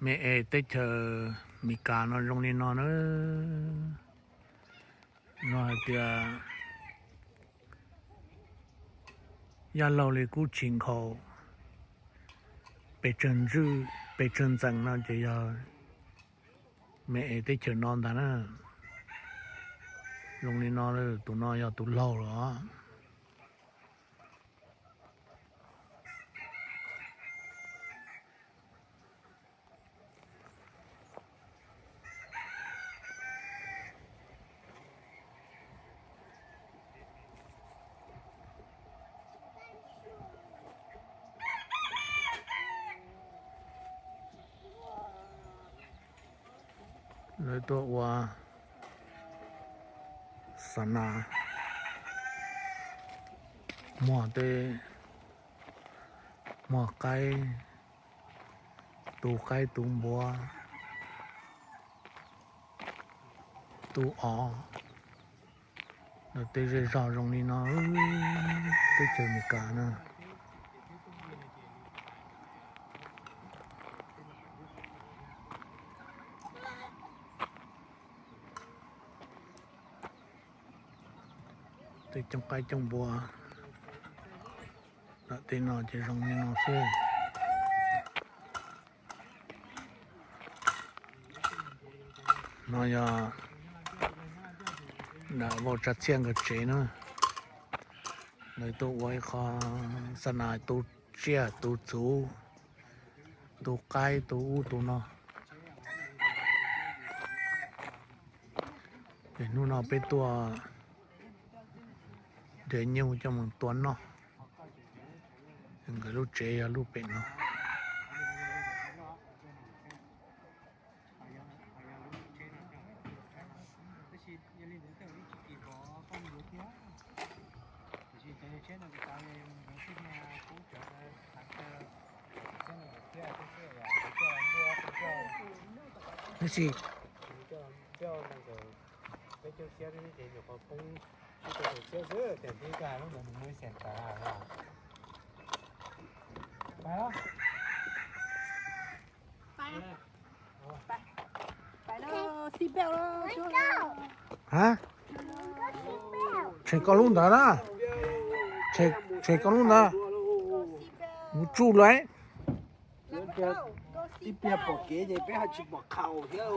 Me es teb chaws Amelikas no zoo li no na. No hais tias yaj laug li kub tshis nkhaus, pes tsawg ntxees no ces yog me es teb chaws no ntag na. Zoo li no, tus no yog tus laug los. Lawv tuaj ua xa nas, muag tej, muag qaib, tu qaib tu npua, tu os. Lawv tej zej zog zoo li no, teb chaws Amelikas na. Tej cooj qaib cooj npua, tej no ces zoo li no xwb. No yog nram Vauj Tsav Txhiaj nkawd tsev na. Lawv tuaj ua ib qho xa nas tu tsiaj tu txhuv, tu qaib tu ub tu no. Ces hnub no peb tuaj nrhiav nyuj coj mus tua noj. Nkawd lub tsev yog lub pem no. Tab sis Hab, tshem koj lub ntawd na. Tshem koj lub ntawd. Mus tsuj lawm. Ib pliag pom kev ces peb ho tsis pom qhaus thiab.